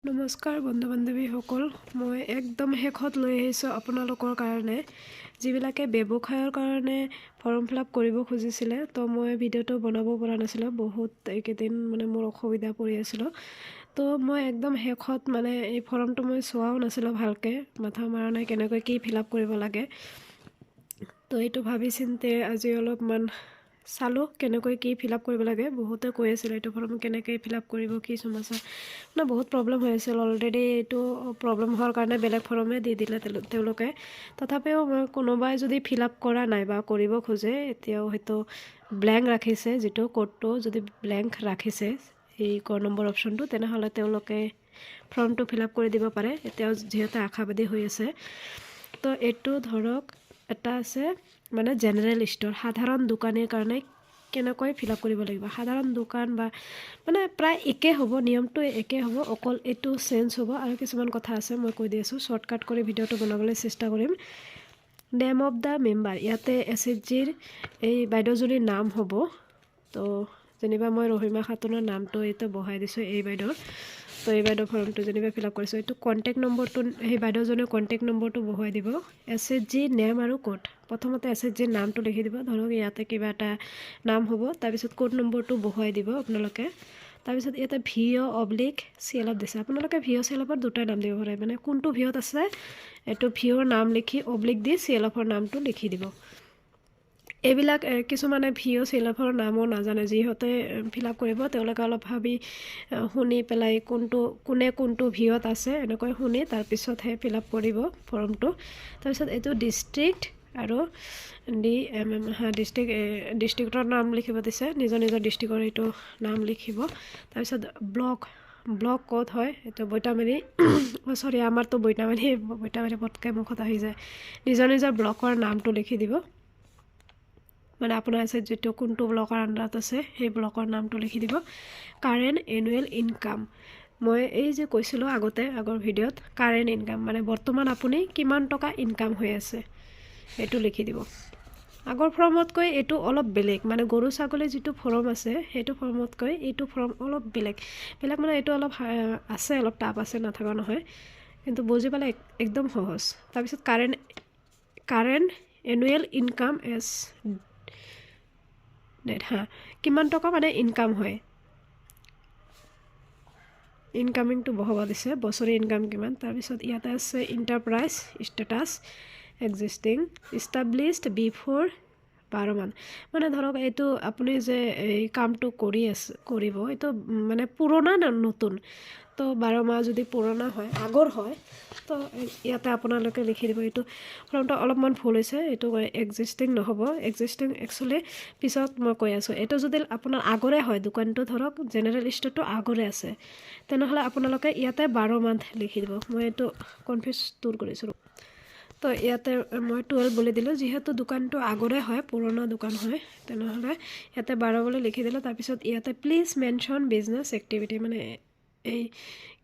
নমস্কাৰ বন্ধু বান্ধৱীসকল, মই একদম শেষত লৈ আহিছোঁ আপোনালোকৰ কাৰণে যিবিলাকে ব্যৱসায়ৰ কাৰণে ফৰ্ম ফিল আপ কৰিব খুজিছিলে। তো মই ভিডিঅ'টো বনাব পৰা নাছিলোঁ, বহুত এইকেইদিন মানে মোৰ অসুবিধা পৰি আছিলোঁ। তো মই একদম শেষত মানে এই ফৰ্মটো মই চোৱাও নাছিলোঁ, ভালকৈ মাথা মৰা নাই কেনেকৈ কি ফিল আপ কৰিব লাগে। তো এইটো ভাবি চিন্তি আজি অলপমান চালোঁ কেনেকৈ কি ফিল আপ কৰিব লাগে। বহুতে কৈ আছিলে এইটো ফৰ্ম কেনেকৈ ফিল আপ কৰিব, কি সমস্যা, মানে বহুত প্ৰব্লেম হৈ আছিল। অলৰেডি এইটো প্ৰব্লেম হোৱাৰ কাৰণে বেলেগ ফৰ্মে দি দিলে তেওঁলোকে। তথাপিও মই কোনোবাই যদি ফিল আপ কৰা নাই বা কৰিব খোজে, এতিয়াও হয়তো ব্লেংক ৰাখিছে, যিটো ক'ডটো যদি ব্লেংক ৰাখিছে এই ক নম্বৰ অপশ্যনটো, তেনেহ'লে তেওঁলোকে ফৰ্মটো ফিল আপ কৰি দিব পাৰে এতিয়াও, যিহেতু আশাবাদী হৈ আছে। তো এইটো ধৰক এটা আছে মানে জেনেৰেল ষ্ট'ৰ, সাধাৰণ দোকানীৰ কাৰণে কেনেকৈ ফিল আপ কৰিব লাগিব। সাধাৰণ দোকান বা মানে প্ৰায় একে হ'ব, নিয়মটো একে হ'ব, অকল এইটো চেঞ্জ হ'ব আৰু কিছুমান কথা আছে, মই কৈ দি আছোঁ। শ্বৰ্টকাট কৰি ভিডিঅ'টো বনাবলৈ চেষ্টা কৰিম। নেম অফ the member, ইয়াতে এছএইচজিৰ এই বাইদেউজনীৰ নাম হ'ব। তো যেনিবা মই ৰহিমা খাতুনৰ নামটো এইটো বহাই দিছোঁ এই বাইদেউৰ। তো এই বাইদেউৰ ফৰ্মটো যেনিবা ফিল আপ কৰিছোঁ। এইটো কণ্টেক্ট নম্বৰটো, সেই বাইদেউজনীৰ কণ্টেক্ট নম্বৰটো বহুৱাই দিব। এছএইচজি নেম আৰু ক'ড, প্ৰথমতে এছএইচজিৰ নামটো লিখি দিব। ধৰক ইয়াতে কিবা এটা নাম হ'ব। তাৰপিছত ক'ড নম্বৰটো বহুৱাই দিব আপোনালোকে। তাৰপিছত ইয়াতে ভি অ' অব্লিক চি এল এফ দিছে। আপোনালোকে ভি অ', চি এল এফৰ দুটাই নাম দিব পাৰে। মানে কোনটো ভি অ'ত আছে, এইটো ভি অ'ৰ নাম লিখি অব্লিক দি চি এল এফৰ নামটো লিখি দিব। এইবিলাক কিছুমানে ভি অ', চি এল এফৰ নামো নাজানে। যিহঁতে ফিল আপ কৰিব, তেওঁলোকে অলপ ভাবি শুনি পেলাই কোনটো কোনে কোনটো ভিঅ'ত আছে, এনেকৈ শুনি তাৰপিছতহে ফিল আপ কৰিব ফৰ্মটো। তাৰপিছত এইটো ডিষ্ট্ৰিক্ট আৰু ডি এম এম, হা, ডিষ্ট্ৰিক্ট, ডিষ্ট্ৰিক্টৰ নাম লিখিব দিছে। নিজৰ নিজৰ ডিষ্ট্ৰিক্টৰ এইটো নাম লিখিব। তাৰপিছত ব্লক, ব্লক ক'ত হয়, এইটো বৈতামাৰী, চৰি, আমাৰতো বৈতামাৰী, বৈতামাৰী পটকৈ মুখত আহি যায়। নিজৰ নিজৰ ব্লকৰ নামটো লিখি দিব। মানে আপোনাৰ আছে যিটো কোনটো ব্লকৰ আণ্ডাৰত আছে, সেই ব্লকৰ নামটো লিখি দিব। কাৰেণ্ট এনুৱেল ইনকাম, মই এই যে কৈছিলোঁ আগতে আগৰ ভিডিঅ'ত, কাৰেণ্ট ইনকাম মানে বৰ্তমান আপুনি কিমান টকা ইনকাম হৈ আছে, সেইটো লিখি দিব। আগৰ ফৰ্মতকৈ এইটো অলপ বেলেগ, মানে গৰু ছাগলী যিটো ফৰ্ম আছে, সেইটো ফৰ্মতকৈ এইটো ফৰ্ম অলপ বেলেগ। বেলেগ মানে এইটো অলপ আছে, অলপ টাফ আছে, নথকা নহয়, কিন্তু বুজি পালে একদম সহজ। তাৰপিছত current annual income as date, হা, কিমান টকা মানে ইনকাম হয়, ইনকামিংটো বহাব দিছে, বছৰি ইনকাম কিমান। তাৰপিছত ইয়াতে আছে enterprise status, existing, established before 12 month। মানে ধৰক এইটো আপুনি যে এই কামটো কৰি আছে, কৰিব, এইটো মানে পুৰণা নে নতুন। তো 12 মাহ যদি পুৰণা হয়, আগৰ হয়, তো ইয়াতে আপোনালোকে লিখি দিব। এইটো ফৰ্মটো অলপমান ভুল হৈছে, এইটো এক্সিষ্টিং নহ'ব। এক্সিষ্টিং একচুৱেলি পিছত মই কৈ আছোঁ। এইটো যদি আপোনাৰ আগৰে হয় দোকানটো, ধৰক জেনেৰেল ষ্ট'ৰটো আগৰে আছে, তেনেহ'লে আপোনালোকে ইয়াতে 12 মান্থ লিখি দিব। মই এইটো কনফিউজ দূৰ কৰিছোঁ। তো ইয়াতে মই 12 বুলি দিলোঁ, যিহেতু দোকানটো আগৰে হয়, পুৰণা দোকান হয়, তেনেহ'লে ইয়াতে 12 বুলি লিখি দিলোঁ। তাৰপিছত ইয়াতে প্লিজ মেনশ্যন বিজনেছ এক্টিভিটি, মানে এই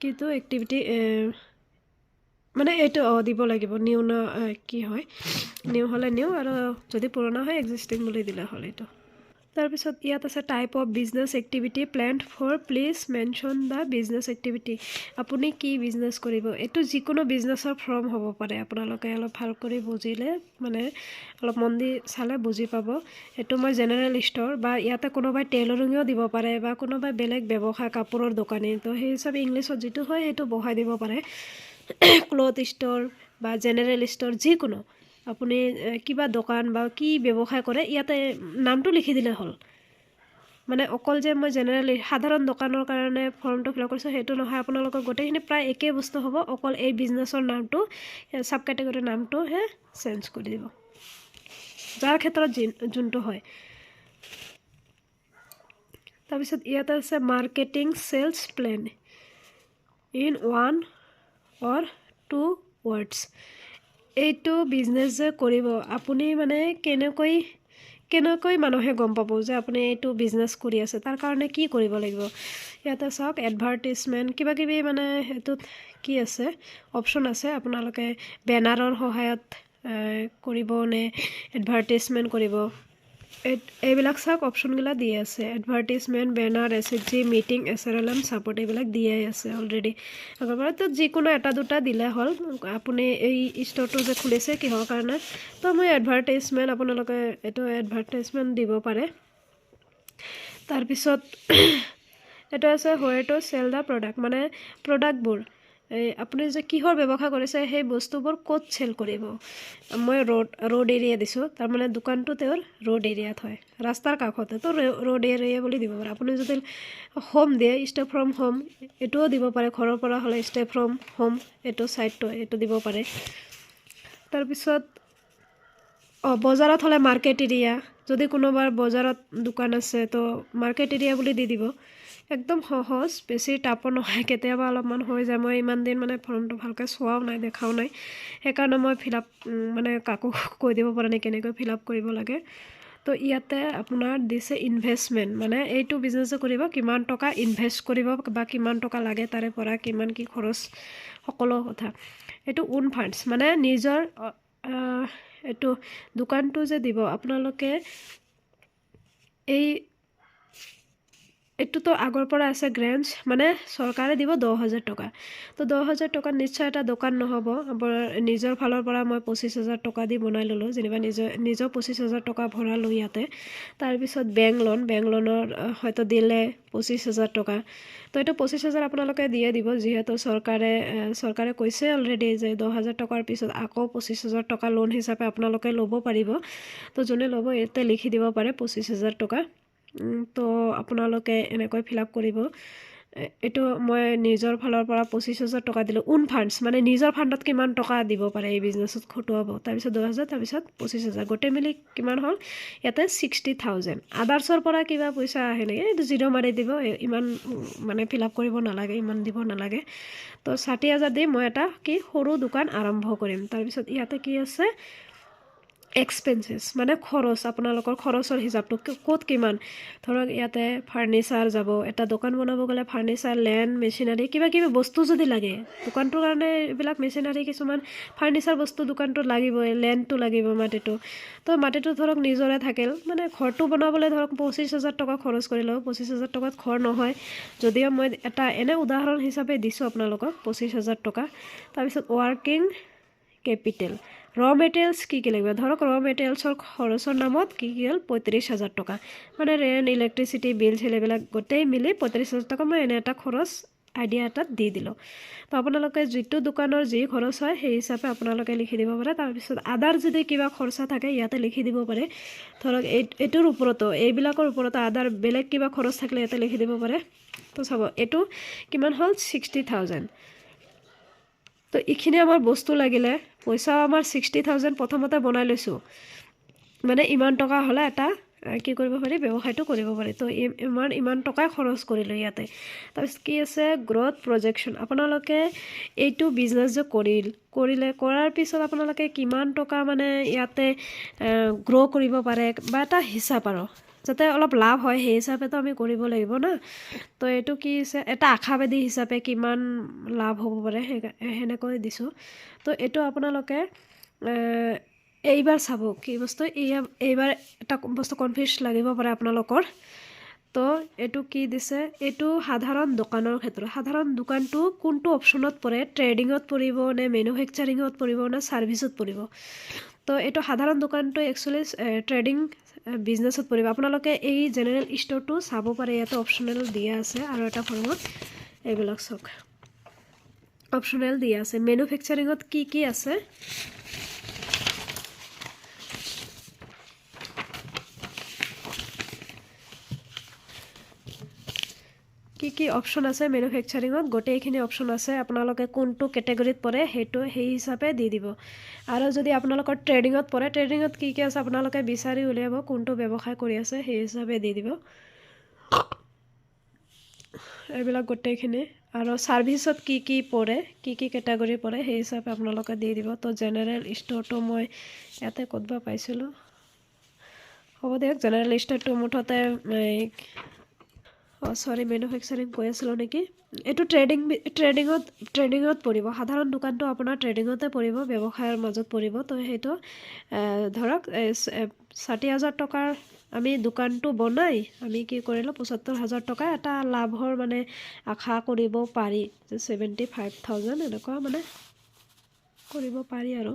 কিটো এক্টিভিটি, মানে এইটো দিব লাগিব, নিউ ন কি হয়। নিউ হ'লে নিউ আৰু যদি পুৰণা হয় এক্সিষ্টিং বুলি দিলে হ'ল এইটো। তাৰপিছত ইয়াত আছে type of business activity planned for, please mention the business activity। আপুনি কি বিজনেছ কৰিব? এইটো যিকোনো বিজনেছৰ ফৰ্ম হ'ব পাৰে। আপোনালোকে অলপ ভাল কৰি বুজিলে, মানে অলপ মন দি চালে বুজি পাব। এইটো মই জেনেৰেল ষ্ট'ৰ বা ইয়াতে কোনোবাই টেইলৰিঙো দিব পাৰে বা কোনোবাই বেলেগ ব্যৱসায়, কাপোৰৰ দোকানী, তো সেই হিচাপে ইংলিছত যিটো হয় সেইটো বহাই দিব পাৰে। ক্লথ ষ্ট'ৰ বা জেনেৰেল ষ্ট'ৰ, যিকোনো আপুনি কিবা দোকান বা কি ব্যৱসায় কৰে, ইয়াতে নামটো লিখি দিলে হ'ল। মানে অকল যে মই জেনেৰেল সাধাৰণ দোকানৰ কাৰণে ফৰ্মটো ফিল আপ কৰিছোঁ, সেইটো নহয়। আপোনালোকৰ গোটেইখিনি প্ৰায় একেই বস্তু হ'ব, অকল এই বিজনেছৰ নামটো, ছাব কেটেগৰীৰ নামটোহে চেঞ্জ কৰি দিব, যাৰ ক্ষেত্ৰত যোনটো হয়। তাৰপিছত ইয়াতে আছে marketing sales plan in one or two words। এইটো বিজনেছ যে কৰিব আপুনি, মানে কেনেকৈ কেনেকৈ মানুহে গম পাব যে আপুনি এইটো বিজনেছ কৰি আছে, তাৰ কাৰণে কি কৰিব লাগিব? ইয়াতে চাওক, এডভাৰটিজমেণ্ট কিবা কিবি, মানে সেইটোত কি আছে, অপশ্যন আছে। আপোনালোকে বেনাৰৰ সহায়ত কৰিব নে এডভাৰটিজমেণ্ট কৰিব। এইবিলাক চাওক, অপশ্যনবিলাক দি আছে, advertisement, banner, SHG, meeting, SRLM support, এইবিলাক দিয়াই আছে অলৰেডি আগৰ পৰা। তো যিকোনো এটা দুটা দিলে হ'ল। আপুনি এই ষ্ট'ৰটো যে খুলিছে কিহৰ কাৰণে? তো মই এডভাৰটাইজমেণ্ট, আপোনালোকে এইটো এডভাৰটাইজমেণ্ট দিব পাৰে। তাৰপিছত এইটো আছে where to sell the product, মানে প্ৰডাক্টবোৰ এই আপুনি যে কিহৰ ব্যৱসায় কৰিছে সেই বস্তুবোৰ ক'ত চেল কৰিব। মই ৰোড এৰিয়া দিছোঁ, তাৰমানে দোকানটো তেওঁৰ ৰোড এৰিয়াত হয়, ৰাস্তাৰ কাষতে, তো ৰোড এৰিয়া বুলি দিব পাৰে। আপুনি যদি হোম দিয়ে, ষ্টে ফ্ৰম হোম, এইটোও দিব পাৰে। ঘৰৰ পৰা হ'লে ষ্টে ফ্ৰম হোম, এইটো ছাইডটো এইটো দিব পাৰে। তাৰপিছত বজাৰত হ'লে মাৰ্কেট এৰিয়া, যদি কোনোবাৰ বজাৰত দোকান আছে তো মাৰ্কেট এৰিয়া বুলি দি দিব। একদম সহজ, বেছি টাফো নহয়, কেতিয়াবা অলপমান হৈ যায়। মই ইমান দিন মানে ফৰ্মটো ভালকৈ চোৱাও নাই, দেখাও নাই, সেইকাৰণে মই ফিল আপ মানে কাকো কৈ দিব পৰা নাই কেনেকৈ ফিল আপ কৰিব লাগে। তো ইয়াতে আপোনাৰ দিছে ইনভেষ্টমেণ্ট, মানে এইটো বিজনেছ কৰিব কিমান টকা ইনভেষ্ট কৰিব বা কিমান টকা লাগে, তাৰে পৰা কিমান কি খৰচ, সকলো কথা। এইটো ওন ফাণ্ডছ, মানে নিজৰ এইটো দোকানটো যে দিব আপোনালোকে, এইটোতো আগৰ পৰা আছে গ্ৰেণ্টছ, মানে চৰকাৰে দিব 10,000 টকা। তো 10,000 টকাত নিশ্চয় এটা দোকান নহ'ব। আপোনাৰ নিজৰ ফালৰ পৰা মই 25,000 টকা দি বনাই ল'লোঁ, যেনিবা নিজৰ 25,000 টকা ভৰালোঁ ইয়াতে। তাৰপিছত বেংক লোন, বেংক লোনৰ হয়তো দিলে 25,000 টকা। তো এইটো 25,000 আপোনালোকে দিয়ে দিব, যিহেতু চৰকাৰে কৈছে অলৰেডি যে 10,000 টকাৰ পিছত আকৌ 25,000 টকা লোন হিচাপে আপোনালোকে ল'ব পাৰিব। তো যোনে ল'ব ইয়াতে লিখি দিব পাৰে 25,000 টকা। তো আপোনালোকে এনেকৈ ফিল আপ কৰিব। এইটো মই নিজৰ ফালৰ পৰা 25,000 টকা দিলোঁ। ওন ফাণ্ডছ, মানে নিজৰ ফাণ্ডত কিমান টকা দিব পাৰে এই বিজনেছত খটুৱাব। তাৰপিছত 10,000, তাৰপিছত 25,000, গোটেই মিলি কিমান হ'ল ইয়াতে 60,000। আদাৰ্ছৰ পৰা কিবা পইচা আহে নেকি, এইটো জিৰ' মাৰি দিব, ইমান মানে ফিল আপ কৰিব নালাগে, ইমান দিব নালাগে। তো 60,000 দি মই এটা কি সৰু দোকান আৰম্ভ কৰিম। তাৰপিছত ইয়াতে কি আছে, এক্সপেঞ্চেছ, মানে খৰচ, আপোনালোকৰ খৰচৰ হিচাপটো ক'ত কিমান। ধৰক ইয়াতে ফাৰ্নিচাৰ যাব, এটা দোকান বনাব গ'লে ফাৰ্নিচাৰ, লেণ্ড, মেচিনাৰী, কিবা কিবি বস্তু যদি লাগে দোকানটোৰ কাৰণে, এইবিলাক মেচিনাৰী কিছুমান ফাৰ্নিচাৰ বস্তু দোকানটোত লাগিবই, লেণ্ডটো লাগিব, মাটিটো। তো মাটিটো ধৰক নিজৰে থাকিল, মানে ঘৰটো বনাবলৈ ধৰক 25,000 টকা খৰচ কৰিলেও 25,000 টকাত ঘৰ নহয়, যদিও মই এটা এনে উদাহৰণ হিচাপে দিছোঁ আপোনালোকক 25,000 টকা। তাৰপিছত ৱৰ্কিং কেপিটেল, ৰ মেটেৰিয়েলছ কি কি লাগিব, ধৰক ৰ মেটেৰিয়েলছৰ খৰচৰ নামত কি কি হ'ল 35,000 টকা, মানে ৰেণ্ট, ইলেক্ট্ৰিচিটি বিল চিল এইবিলাক গোটেই মিলি 35,000 টকা মই এনে এটা খৰচ আইডিয়া এটাত দি দিলোঁ। তো আপোনালোকে যিটো দোকানৰ যি খৰচ হয় সেই হিচাপে আপোনালোকে লিখি দিব পাৰে। তাৰপিছত আদাৰ যদি কিবা খৰচা থাকে ইয়াতে লিখি দিব পাৰে। ধৰক এইটোৰ ওপৰতো, এইবিলাকৰ ওপৰতো আদাৰ বেলেগ কিবা খৰচ থাকিলে ইয়াতে লিখি দিব পাৰে। তো চাব এইটো কিমান হ'ল 60,000। তো এইখিনি আমাৰ বস্তু লাগিলে, পইচাও আমাৰ 60,000 প্ৰথমতে বনাই লৈছোঁ, মানে ইমান টকা হ'লে এটা কি কৰিব পাৰি, ব্যৱসায়টো কৰিব পাৰি। তো ইমান টকাই খৰচ কৰিলোঁ ইয়াতে। তাৰপিছত কি আছে, গ্ৰ'থ প্ৰজেকশ্যন, আপোনালোকে এইটো বিজনেছ যে কৰিলে, কৰাৰ পিছত আপোনালোকে কিমান টকা মানে ইয়াতে গ্ৰ' কৰিব পাৰে বা এটা হিচাপ আৰু যাতে অলপ লাভ হয় সেই হিচাপেতো আমি কৰিব লাগিব না। তো এইটো কি হৈছে, এটা আশাবাদী হিচাপে কিমান লাভ হ'ব পাৰে সেনেকৈ দিছোঁ। তো এইটো আপোনালোকে এইবাৰ চাব কি বস্তু, এইবাৰ এটা বস্তু কনফিউজ লাগিব পাৰে আপোনালোকৰ। তো এইটো কি দিছে, এইটো সাধাৰণ দোকানৰ ক্ষেত্ৰত, সাধাৰণ দোকানটো কোনটো অপশ্যনত পৰে, ট্ৰেডিঙত পৰিব নে মেনুফেকচাৰিঙত পৰিব নে ছাৰ্ভিচত পৰিব। তো এইটো সাধাৰণ দোকানটো একচুৱেলি ট্ৰেডিং বিজনেছত পৰিব। আপোনালোকে এই জেনেৰেল ষ্ট'ৰটো চাব পাৰে, ইয়াতে অপশ্যনেল দিয়া আছে আৰু এটা ফৰ্মত এইবিলাক চাওক অপশ্যনেল দিয়া আছে। মেনুফেকচাৰিঙত কি কি আছে, কি কি অপশ্যন আছে মেনুফেকচাৰিঙত, গোটেইখিনি অপশ্যন আছে। আপোনালোকে কোনটো কেটেগৰীত পৰে সেইটো সেই হিচাপে দি দিব। আৰু যদি আপোনালোকৰ ট্ৰেডিঙত পৰে, ট্ৰেডিঙত কি কি আছে আপোনালোকে বিচাৰি উলিয়াব, কোনটো ব্যৱসায় কৰি আছে সেই হিচাপে দি দিব এইবিলাক গোটেইখিনি। আৰু ছাৰ্ভিচত কি কি পৰে, কি কি কেটেগৰী পৰে সেই হিচাপে আপোনালোকে দি দিব। তো জেনেৰেল ষ্ট'ৰটো মই ইয়াতে ক'তবা পাইছিলোঁ, হ'ব দিয়ক। জেনেৰেল ষ্ট'ৰটো মুঠতে চৰি মেনুফেকচাৰিং কৈ আছিলোঁ নেকি, এইটো ট্ৰেডিঙত পৰিব। সাধাৰণ দোকানটো আপোনাৰ ট্ৰেডিঙতে পৰিব, ব্যৱসায়ৰ মাজত পৰিব। তো সেইটো ধৰক 60,000 টকাৰ আমি দোকানটো বনাই আমি কি কৰিলোঁ, 75,000 টকা এটা লাভৰ মানে আশা কৰিব পাৰি যে 75,000 এনেকুৱা মানে কৰিব পাৰি আৰু।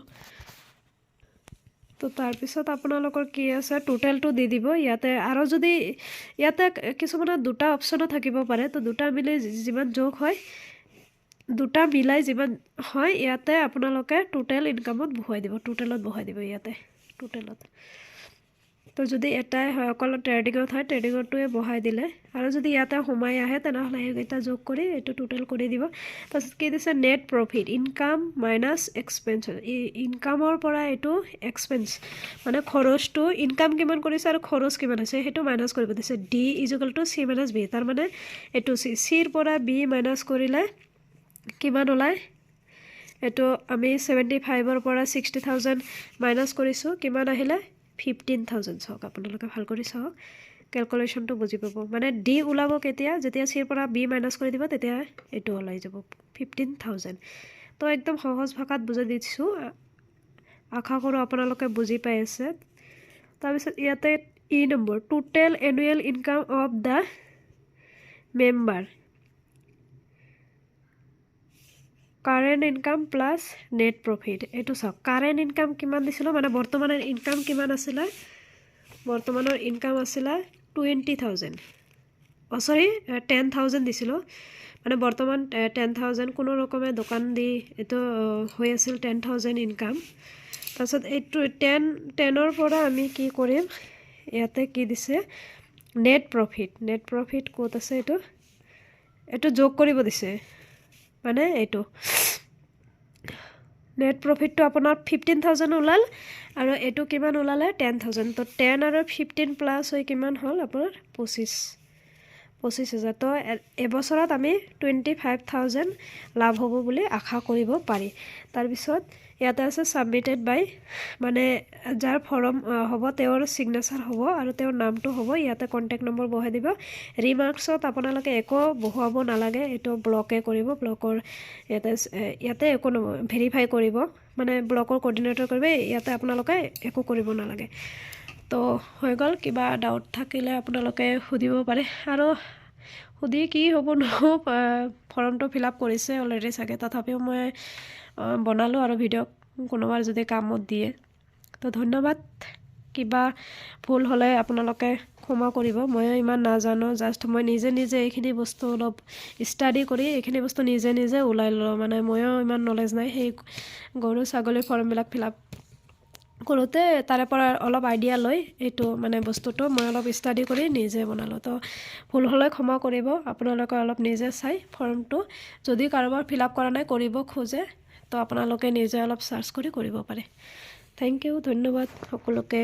তো তাৰপিছত আপোনালোকৰ কি আছে, টোটেলটো দি দিব ইয়াতে। আৰু যদি ইয়াতে কিছুমানৰ দুটা অপশ্যনো থাকিব পাৰে, তো দুটা মিলি যিমান যোগ হয়, দুটা মিলাই যিমান হয়, ইয়াতে আপোনালোকে টোটেল ইনকামত বহুৱাই দিব, টোটেলত বহুৱাই দিব ইয়াতে টোটেলত। তো যদি এটাই হয়, অকল ট্ৰেডিঙত হয়, ট্ৰেডিঙৰটোৱে বহাই দিলে আৰু যদি ইয়াতে সোমাই আহে, তেনেহ'লে সেইকেইটা যোগ কৰি এইটো টোটেল কৰি দিব। তাৰপিছত কি দিছে? Net profit, income minus expense. ইনকামৰ পৰা এইটো এক্সপেঞ্চ মানে খৰচটো, ইনকাম কিমান কৰিছে আৰু খৰচ কিমান হৈছে, সেইটো মাইনাছ কৰিব দিছে। D is equal to C minus B, তাৰমানে এইটো চি, চিৰ পৰা বি মাইনাছ কৰিলে কিমান ওলায়? এইটো আমি 75ৰ পৰা 60,000 মাইনাছ কৰিছোঁ, কিমান আহিলে? 15,000। চাওক আপোনালোকে, ভাল কৰি চাওক, কেলকুলেশ্যনটো বুজি পাব। মানে ডি ওলাব কেতিয়া? যেতিয়া চিৰ পৰা বি মাইনাছ কৰি দিব, তেতিয়া এইটো ওলাই যাব 15,000। তো একদম সহজ ভাষাত বুজাই দিছোঁ, আশা কৰোঁ আপোনালোকে বুজি পাই আছে। তাৰপিছত ইয়াতে ই number, total annual income of the member, current income plus net profit। এইটো চাওক, কাৰেণ্ট ইনকাম কিমান দিছিলোঁ, মানে বৰ্তমানৰ ইনকাম কিমান আছিলে? বৰ্তমানৰ ইনকাম আছিলে 20,000, অ' চৰি, 10,000 দিছিলোঁ। মানে বৰ্তমান 10,000 কোনো ৰকমে দোকান দি এইটো হৈ আছিল 10,000 ইনকাম। তাৰপিছত এইটো 10ৰ পৰা আমি কি কৰিম? ইয়াতে কি দিছে? Net profit. নেট প্ৰফিট ক'ত আছে? এইটো যোগ কৰিব দিছে। মানে এইটো নেট প্ৰফিটটো আপোনাৰ 15,000 ওলাল আৰু এইটো কিমান ওলালে? 10,000। তো 10 আৰু 15 প্লাছ হৈ কিমান হ'ল আপোনাৰ? 25,000। তো এবছৰত আমি 25,000 লাভ হ'ব বুলি আশা কৰিব পাৰি। তাৰপিছত ইয়াতে আছে ছাবমিটেড বাই, মানে যাৰ ফৰ্ম হ'ব তেওঁৰ ছিগনেচাৰ হ'ব আৰু তেওঁৰ নামটো হ'ব। ইয়াতে কণ্টেক্ট নম্বৰ বহাই দিব। ৰিমাৰ্কছত আপোনালোকে একো বহুৱাব নালাগে, এইটো ব্লকে কৰিব। ব্লকৰ ইয়াতে একো ভেৰিফাই কৰিব, মানে ব্লকৰ কৰ্ডিনেটৰ কৰিব। ইয়াতে আপোনালোকে একো কৰিব নালাগে। তো হৈ গ'ল। কিবা ডাউট থাকিলে আপোনালোকে সুধিব পাৰে। আৰু সুধি কি হ'ব নহ'ব, ফৰ্মটো ফিল আপ কৰিছে অলৰেডি চাগে। তথাপিও মই বনালোঁ আৰু ভিডিঅ', কোনোবাৰ যদি কামত দিয়ে। তো ধন্যবাদ। কিবা ভুল হ'লে আপোনালোকে ক্ষমা কৰিব। ময়ো ইমান নাজানো, জাষ্ট মই নিজে নিজে এইখিনি বস্তু অলপ ষ্টাডি কৰি এইখিনি বস্তু নিজে নিজে ওলাই ল'লোঁ। মানে ময়ো ইমান নলেজ নাই। সেই গৰু ছাগলীৰ ফৰ্মবিলাক ফিল আপ কৰোঁতে তাৰে পৰা অলপ আইডিয়া লৈ এইটো মানে বস্তুটো মই অলপ ষ্টাডি কৰি নিজে বনালোঁ। তো ভুল হ'লে ক্ষমা কৰিব। আপোনালোকে অলপ নিজে চাই ফৰ্মটো, যদি কাৰোবাৰ ফিল আপ কৰা নাই, কৰিব খোজে, তো আপোনালোকে নিজে অলপ চাৰ্চ কৰি কৰিব পাৰে। Thank U, ধন্যবাদ সকলোকে।